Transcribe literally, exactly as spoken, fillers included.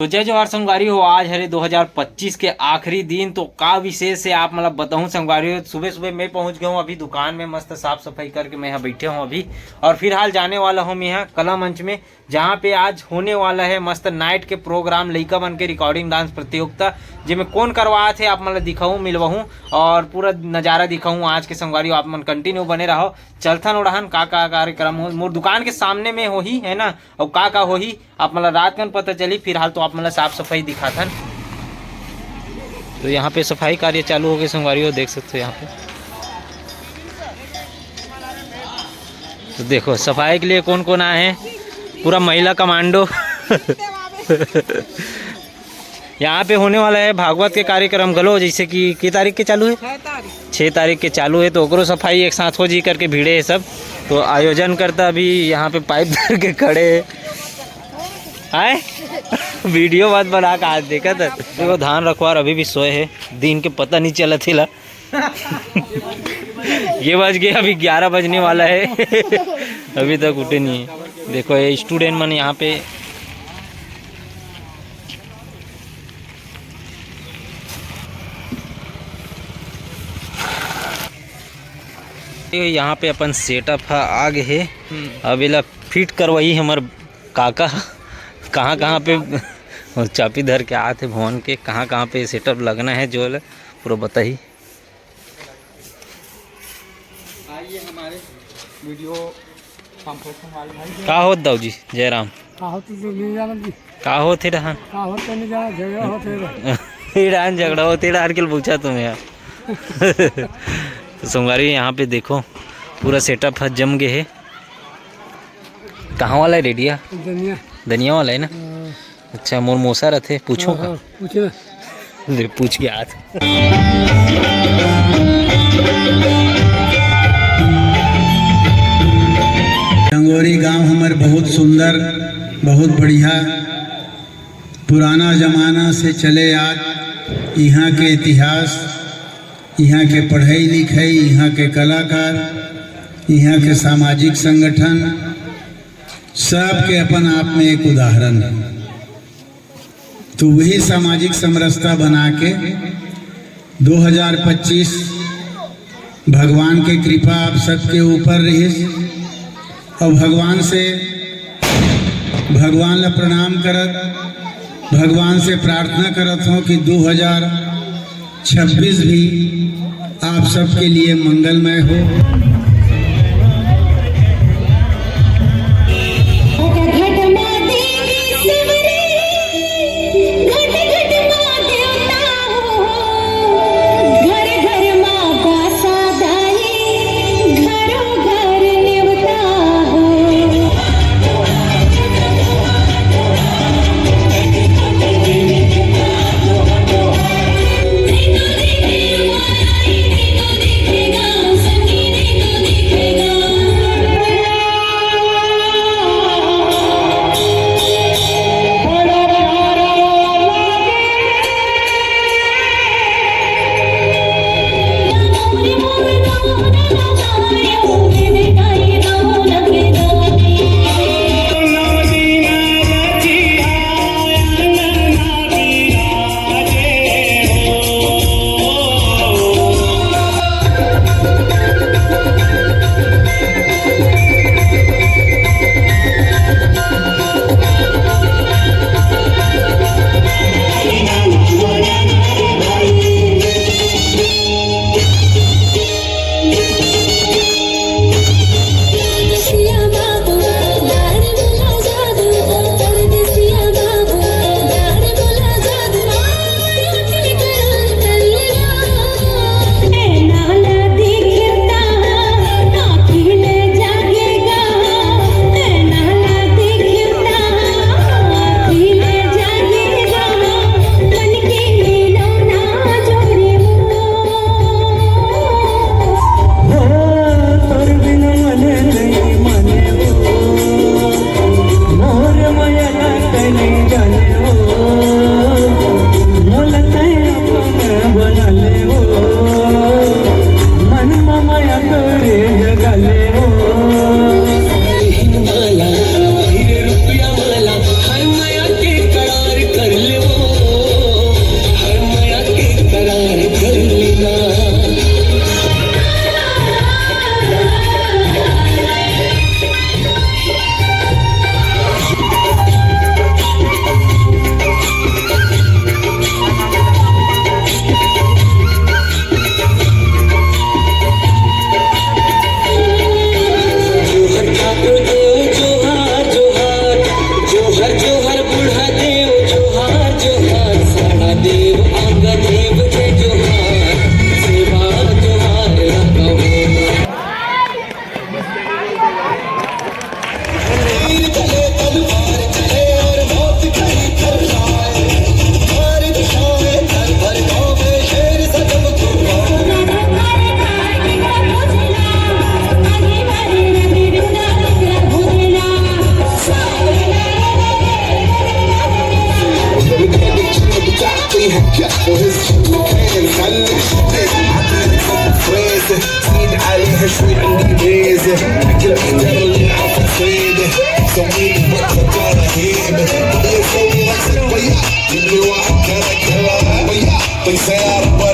तो जय जोहार संगवारी हो, आज हरे दो हज़ार पच्चीस के आखिरी दिन। तो का विशेष हे आप मन ला बताहूँ संगवारी हो, सुबह सुबह मैं पहुँच गया हूँ अभी दुकान में, मस्त साफ सफाई करके मैं यहाँ बैठे हूँ अभी। और फिलहाल जाने वाला हूँ मैं यहाँ कला मंच में, जहाँ पे आज होने वाला है मस्त नाइट के प्रोग्राम, लइका मन के रिकॉर्डिंग डांस प्रतियोगिता, जेमे कौन करवात हे आप मन ला दिखाहूँ, मिलवाहूँ। और पूरा नज़ारा दिखाहूँ आज के संगवारी हो, आप मन कंटिन्यू बने रहो। चलथन ओढ़हन का का कार्यक्रम हो, मोर दुकान के सामने में होही है ना, और का का होही आप मन ला रात कन पता चली। फिलहाल तो आप मन ला साफ सफाई दिखाथन। तो यहाँ पे सफाई कार्य चालू हो गए संगवारी हो, देख सकते हो यहाँ पे। तो देखो सफाई के लिए कौन कौन आए हैं, पूरा महिला कमांडो। यहाँ पे होने वाला है भागवत के कार्यक्रम घलो, जैसे कि के तारीख के चालू है? छः तारीख। छः तारीख के चालू है, तो ओकरो सफाई एक साथ हो जी करके भिड़े है सब। तो आयोजन करता अभी यहाँ पे पाइप धर के खड़े है, आए वीडियो मत बना का आज देखा था। देखो धान रखवार अभी भी सोए है, दिन के पता नहीं चला थेला। ये बज गए, अभी ग्यारह बजने वाला है। अभी तक उठे नहीं है। देखो ये स्टूडेंट मन यहाँ पे, यहाँ पे अपन सेटअप ह आ गे हे। अब एला फिट करवाही हमर काका। कहाँ कहाँ पे चाबी धर के आत हे भवन के, कहाँ कहाँ पे सेटअप लगना है, जो है पूरा बताही। आइए हमारे वीडियो कॉम्प्लेक्स में हमारे भाई। का होत दाऊ जी जयराम? का होत तो नहीं जाना जी। का होत हे डहान? का होत तो नहीं जाना, झगड़ा होत हे। ये डहान झगड़ा होत हे, डहान के पूछा तुम यार। तो संगवारी यहाँ पे देखो पूरा सेटअप ह जम गए है। कहाँ वाला है रेडिया? दनिया। दनिया वाला है ना? हाँ। अच्छा, मोर मोसा रथे, पूछो हाँ, का? हाँ, पूछना। ले, पूछ के आज। डंगोरी गांव हमर बहुत सुंदर, बहुत बढ़िया, पुराना जमाना से चले आत। यहाँ के इतिहास, यहाँ के पढ़ाई लिखाई, यहाँ के कलाकार, यहाँ के सामाजिक संगठन, सब के अपन आप में एक उदाहरण है। तो वही सामाजिक समरसता बना के दो हज़ार पच्चीस भगवान के कृपा आप सबके ऊपर रहिस, और भगवान से, भगवान ला प्रणाम करत, भगवान से प्रार्थना करत हूँ कि दो हज़ार छब्बीस भी आप सबके लिए मंगलमय हो। وهز شكلك، هي نخلي شكلك عقلك فريزة، زيد عليها شوي عندي ميزة، أكل أكتر اللي أعرف أفيده، سوي لي وقفة رهيبة، ويا سوي راسك ويا، يبني واحد كذا كذا ويا، طي سيارة